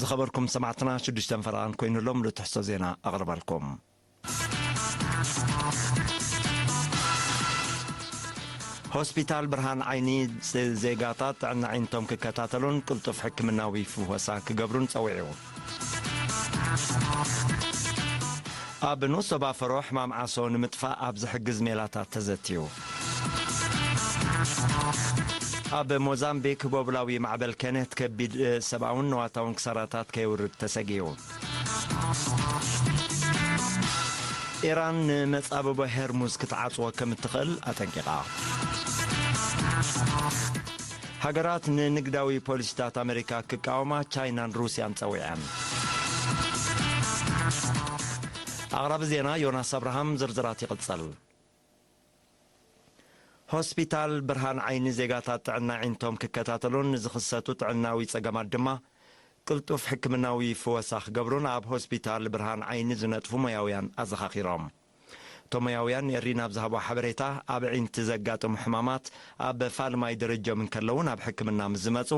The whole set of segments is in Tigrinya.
ዝኸበርኩም ሰማዕትና ሽዱሽተን ፈረቓን ኮይኑሎም ንትሕዝቶ ዜና ኣቕርበልኩም። ሆስፒታል ብርሃን ዓይኒ ዜጋታት ጥዕና ዓይንቶም ክከታተሉን ቅልጡፍ ሕክምናዊ ፍወሳ ክገብሩን ጸዊዑ። ኣብ ንኡስ ዞባ ፈሮ ሕማም ዓሶ ንምጥፋእ ኣብ ዝሕግዝ ሜላታት ተዘትዩ። ኣብ ሞዛምቢክ ጎብላዊ ማዕበል ከነት ከቢድ ሰብኣውን ንዋታውን ክሳራታት ከየውርድ ተሰጊኡ። ኢራን ንመጻብቦ ሄርሙዝ ክትዓጽዎ ከም እትኽእል ኣጠንቂቓ። ሃገራት ንንግዳዊ ፖሊሲታት ኣመሪካ ክቃወማ ቻይናን ሩስያን ጸዊዐን። ኣቕራቢ ዜና ዮናስ ኣብርሃም፣ ዝርዝራት ይቕጽል። ሆስፒታል ብርሃን ዓይኒ ዜጋታት ጥዕና ኣዒንቶም ክከታተሉን ንዝኽሰቱ ጥዕናዊ ጸገማት ድማ ቅልጡፍ ሕክምናዊ ፍወሳ ክገብሩን ኣብ ሆስፒታል ብርሃን ዓይኒ ዝነጥፉ ሞያውያን ኣዘኻኺሮም። እቶም ሞያውያን ኤሪና ኣብ ዝሃቦ ሓበሬታ፣ ኣብ ኣዒንቲ ዘጋጥሙ ሕማማት ኣብ ፋልማይ ደረጃኦም እንከለዉ ናብ ሕክምና ምስ ዝመጹ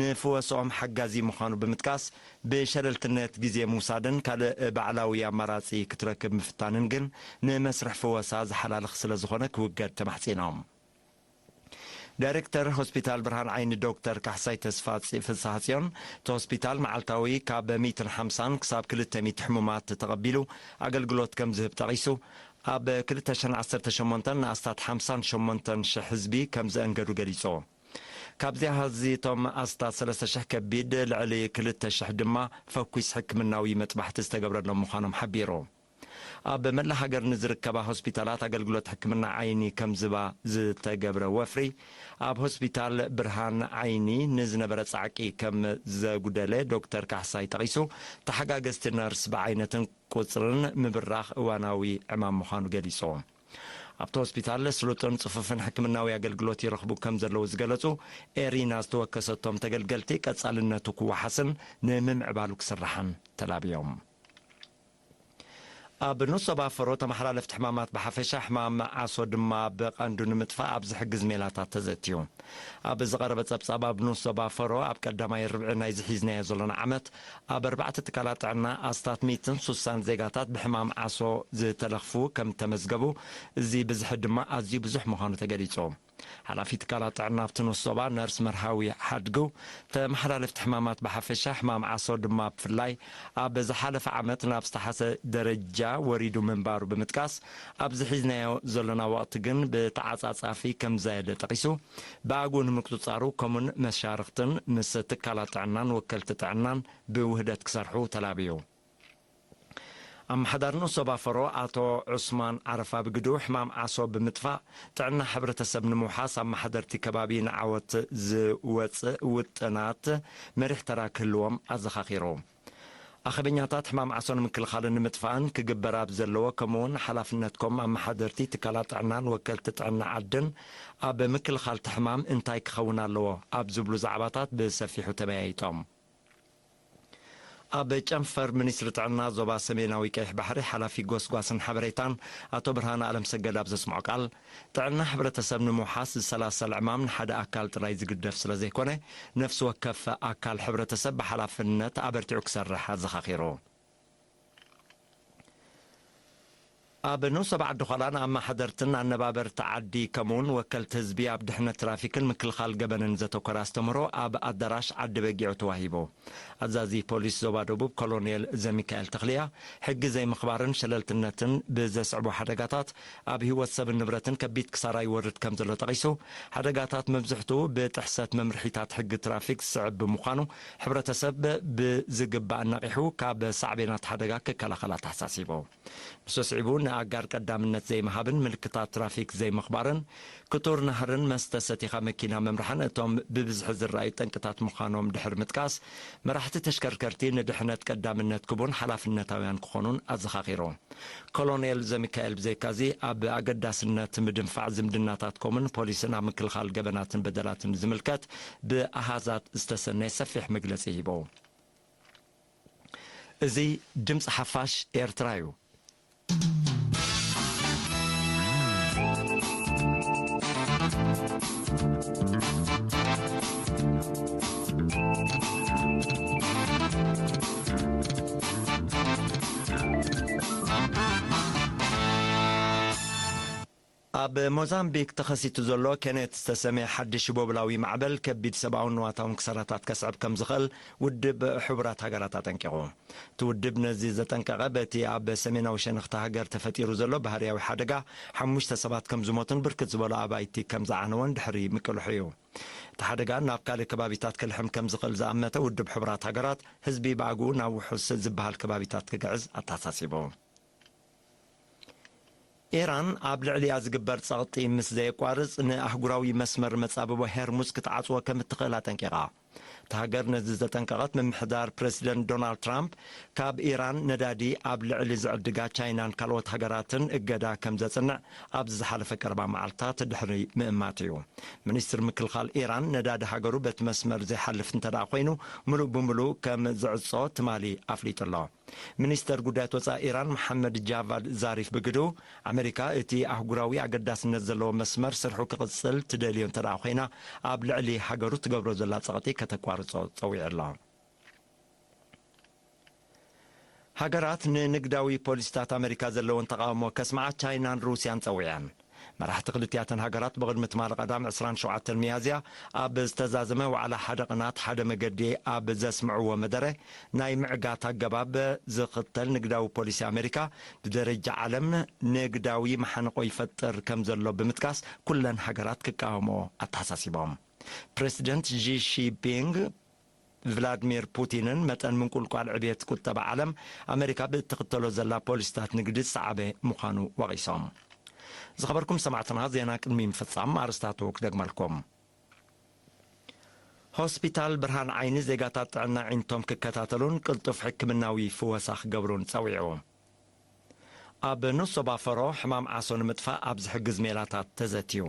ንፍወስኦም ሓጋዚ ምዃኑ ብምጥቃስ፣ ብሸለልትነት ግዜ ምውሳድን ካልእ ባዕላዊ ኣማራጺ ክትረክብ ምፍታንን ግን ንመስርሕ ፍወሳ ዝሓላልኽ ስለ ዝኾነ ክውገድ ተማሕጺኖም። ዳይሬክተር ሆስፒታል ብርሃን ዓይኒ ዶክተር ካሕሳይ ተስፋ ፍስሃጽዮን፣ እቲ ሆስፒታል መዓልታዊ ካብ ሚእትን ሓምሳን ክሳብ ክልተ ሚእቲ ሕሙማት ተቐቢሉ ኣገልግሎት ከም ዝህብ ጠቒሱ፣ ኣብ ክልተ ሽሕን ዓሰርተ ሸሞንተን ንኣስታት ሓምሳን ሸሞንተን ሽሕ ህዝቢ ከም ዘእንገዱ ገሊጹ። ካብዚኣ ሀዚ እቶም ኣስታት ሰለስተ ሽሕ ከቢድ፣ ልዕሊ ክልተ ሽሕ ድማ ፈኲስ ሕክምናዊ መጥባሕቲ ዝተገብረሎም ምዃኖም ሓቢሩ። ኣብ መላእ ሃገር ንዝርከባ ሆስፒታላት ኣገልግሎት ሕክምና ዓይኒ ከም ዝባ ዝተገብረ ወፍሪ፣ ኣብ ሆስፒታል ብርሃን ዓይኒ ንዝነበረ ጻዕቂ ከም ዘጉደለ ዶክተር ካሕሳይ ጠቒሱ፣ ተሓጋገዝቲ ነርስ ብዓይነትን ቁጽርን ምብራኽ እዋናዊ ዕማም ምዃኑ ገሊጹ። ኣብቲ ሆስፒታል ስሉጥን ጽፉፍን ሕክምናዊ ኣገልግሎት ይረኽቡ ከም ዘለዉ ዝገለጹ ኤሪና ዝተወከሰቶም ተገልገልቲ፣ ቀጻልነቱ ክወሓስን ንምምዕባሉ ክስራሕን ተላብዮም። ኣብ ንኡስ ዞባ ፈሮ ተመሓላለፍቲ ሕማማት ብሓፈሻ፣ ሕማም ዓሶ ድማ ብቐንዱ ንምጥፋእ ኣብ ዝሕግዝ ሜላታት ተዘእትዩ። ኣብ ዝቐረበ ጸብጻብ፣ ኣብ ንኡስ ዞባ ፈሮ ኣብ ቀዳማይ ርብዒ ናይዚ ሒዝናዮ ዘሎና ዓመት፣ ኣብ ኣርባዕተ ትካላት ጥዕና ኣስታት ሚእትን ሱሳን ዜጋታት ብሕማም ዓሶ ዝተለኽፉ ከም ተመዝገቡ፣ እዚ ብዝሒ ድማ ኣዝዩ ብዙሕ ምዃኑ ተገሊጹ። ሓላፊ ትካላት ጥዕና ኣብቲ ንኡስ ዞባ ነርስ መርሃዊ ሓድጉ፣ ተመሓላለፍቲ ሕማማት ብሓፈሻ፣ ሕማም ዓሶ ድማ ብፍላይ፣ ኣብ ዝሓለፈ ዓመት ናብ ዝተሓሰ ደረጃ ወሪዱ ምንባሩ ብምጥቃስ፣ ኣብዚ ሒዝናዮ ዘሎና ወቕቲ ግን ብተዓጻጻፊ ከም ዝዛየደ ጠቒሱ፣ ብኣግኡ ንምቁጽጻሩ ከምኡን መሻርኽትን ምስ ትካላት ጥዕናን ወከልቲ ጥዕናን ብውህደት ክሰርሑ ተላብዩ። ኣመሓዳሪ ንኡስ ዞባ ፈሮ ኣቶ ዑስማን ዓረፋ ብግድኡ፣ ሕማም ዓሶ ብምጥፋእ ጥዕና ሕብረተሰብ ንምውሓስ ኣመሓደርቲ ከባቢ ንዓወት ዝወጽእ ውጥናት መሪሕ ተራ ክህልዎም ኣዘኻኺሩ። ኣኼበኛታት ሕማም ዓሶ ንምክልኻልን ንምጥፋእን ክግበር ኣብ ዘለዎ፣ ከምኡውን ሓላፍነትኩም ኣመሓደርቲ ትካላት ጥዕናን ወከልቲ ጥዕና ዓድን ኣብ ምክልኻል እቲ ሕማም እንታይ ክኸውን ኣለዎ ኣብ ዝብሉ ዛዕባታት ብሰፊሑ ተመያይጦም። ኣብ ጨንፈር ሚኒስትሪ ጥዕና ዞባ ሰሜናዊ ቀይሕ ባሕሪ ሓላፊ ጎስጓስን ሓበሬታን ኣቶ ብርሃነ ኣለምሰገድ ኣብ ዘስምዖ ቃል፣ ጥዕና ሕብረተሰብ ንምውሓስ ዝሰላሰል ዕማም ንሓደ ኣካል ጥራይ ዝግደፍ ስለ ዘይኮነ፣ ነፍሲ ወከፍ ኣካል ሕብረተሰብ ብሓላፍነት ኣበርቲዑ ክሰርሕ ኣዘኻኺሩ። ኣብ ንኡስ ዞባ ዓዲ ዃላ ንኣመሓደርትን ኣነባበርቲ ዓዲ ከምኡውን ወከልቲ ህዝቢ ኣብ ድሕነት ትራፊክን ምክልኻል ገበንን ዘተኮረ ኣስተምህሮ ኣብ ኣዳራሽ ዓዲ በጊዑ ተዋሂቡ። ኣዛዚ ፖሊስ ዞባ ደቡብ ኮሎኔል ዘሚካኤል ተኽልያ፣ ሕጊ ዘይምኽባርን ሸለልትነትን ብዘስዕቡ ሓደጋታት ኣብ ህይወት ሰብን ንብረትን ከቢድ ክሳራ ይወርድ ከም ዘሎ ጠቒሱ፣ ሓደጋታት መብዝሕትኡ ብጥሕሰት መምርሒታት ሕጊ ትራፊክ ዝስዕብ ብምዃኑ፣ ሕብረተሰብ ብዝግባእ ነቒሑ ካብ ሳዕቤናት ሓደጋ ክከላኸል ኣተሓሳሲቡ። ንሱ ስዒቡ፣ ንኣጋር ቀዳምነት ዘይምሃብን ምልክታት ትራፊክ ዘይምኽባርን፣ ክቱር ናህርን መስተ ሰቲኻ መኪና ምምራሕን እቶም ብብዝሒ ዝረኣዩ ጠንቅታት ምዃኖም ድሕሪ ምጥቃስ፣ መራሕቲ ተሽከርከርቲ ንድሕነት ቀዳምነት ክቡን ሓላፍነታውያን ክኾኑን ኣዘኻኺሩ። ኮሎኔል ዘሚካኤል ብዘይካዚ፣ ኣብ ኣገዳስነት ምድንፋዕ ዝምድናታትኩምን ፖሊስን ኣብ ምክልኻል ገበናትን በደላትን ዝምልከት ብኣሃዛት ዝተሰነየ ሰፊሕ መግለጺ ሂቡ። እዚ ድምፂ ሓፋሽ ኤርትራ እዩ። ኣብ ሞዛምቢክ ተኸሲቱ ዘሎ ኬኔት ዝተሰመየ ሓድሽ ህቦብላዊ ማዕበል ከቢድ ሰብኣውን ንዋታውን ክሳራታት ከስዕብ ከም ዝኽእል ውድብ ሕቡራት ሃገራት ኣጠንቂቑ። እቲ ውድብ ነዚ ዘጠንቀቐ በቲ ኣብ ሰሜናዊ ሸነኽቲ ሃገር ተፈጢሩ ዘሎ ባህርያዊ ሓደጋ ሓሙሽተ ሰባት ከም ዝሞቱን ብርክት ዝበሉ ኣባይቲ ከም ዝዓነወን ድሕሪ ምቅልሑ እዩ። እቲ ሓደጋ ናብ ካልእ ከባቢታት ክልሕም ከም ዝኽእል ዝኣመተ ውድብ ሕቡራት ሃገራት፣ ህዝቢ ብኣግኡ ናብ ውሑስ ዝበሃል ከባቢታት ክግዕዝ ኣተሓሳሲቡ። ኢራን ኣብ ልዕሊኣ ዝግበር ጸቕጢ ምስ ዘየቋርጽ ንኣህጉራዊ መስመር መጻብቦ ሄርሙዝ ክትዓጽዎ ከም እትኽእል ኣጠንቂቓ። እታ ሃገር ነዚ ዘጠንቀቐት ምምሕዳር ፕረሲደንት ዶናልድ ትራምፕ ካብ ኢራን ነዳዲ ኣብ ልዕሊ ዝዕድጋ ቻይናን ካልኦት ሃገራትን እገዳ ከም ዘጽንዕ ኣብዚ ዝሓለፈ ቀረባ መዓልታት ድሕሪ ምእማት እዩ። ሚኒስትር ምክልኻል ኢራን ነዳዲ ሃገሩ በቲ መስመር ዘይሓልፍ እንተደኣ ኮይኑ ምሉእ ብምሉእ ከም ዝዕጾ ትማሊ ኣፍሊጡ ኣሎ። ሚኒስተር ጉዳያት ወጻኢ ኢራን መሓመድ ጃቫድ ዛሪፍ ብግዱ ኣመሪካ እቲ ኣህጉራዊ ኣገዳስነት ዘለዎ መስመር ስርሑ ክቕጽል ትደልዮ እንተደኣ ኮይና ኣብ ልዕሊ ሃገሩ ትገብሮ ዘላ ጸቕጢ ከተቋርጾ ጸዊዑ ኣሎ። ሃገራት ንንግዳዊ ፖሊሲታት ኣመሪካ ዘለወን ተቓውሞ ከስምዓ ቻይናን ሩስያን ጸዊዐን። መራሕቲ ክልቲኣተን ሃገራት ብቕድሚ ትማሊ ቀዳም ዕስራን ሸውዓተን ሚያዝያ ኣብ ዝተዛዘመ ዋዕላ ሓደ ቅናት ሓደ መገዲ ኣብ ዘስምዕዎ መደረ ናይ ምዕጋት ኣገባብ ዝኽተል ንግዳዊ ፖሊሲ ኣመሪካ ብደረጃ ዓለም ንግዳዊ መሓንቆ ይፈጥር ከም ዘሎ ብምጥቃስ ኩለን ሃገራት ክቃወምኦ ኣተሓሳሲቦም። ፕረሲደንት ሺ ጂንፒንግ ቭላድሚር ፑቲንን መጠን ምንቁልቋል ዕብየት ቁጠባ ዓለም ኣመሪካ ብእትኽተሎ ዘላ ፖሊሲታት ንግዲ ዝሰዓበ ምዃኑ ወቒሶም። ዝኸበርኩም ሰማዕትና ዜና ቅድሚ ምፍጻም ኣርስታቱ ክደግመልኩም። ሆስፒታል ብርሃን ዓይኒ ዜጋታት ጥዕና ዒንቶም ክከታተሉን ቅልጡፍ ሕክምናዊ ፍወሳ ክገብሩን ጸዊዑ። ኣብ ኑሶ ባፈሮ ሕማም ዓሶ ንምጥፋእ ኣብ ዝሕግዝ ሜላታት ተዘትዩ።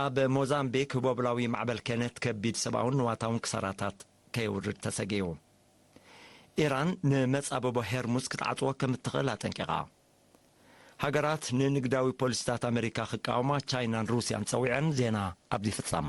ኣብ ሞዛምቢክ ህቦብላዊ ማዕበል ኬነት ከቢድ ሰብኣውን ንዋታውን ክሳራታት ከየውርድ ተሰጊኡ። ኢራን ንመጻብቦ ሄርሙዝ ክትዓጽዎ ከም እትኽእል ኣጠንቂቓ። ሃገራት ንንግዳዊ ፖሊሲታት ኣመሪካ ክቃወማ ቻይናን ሩስያን ጸዊዐን። ዜና ኣብዚ ይፍጸም።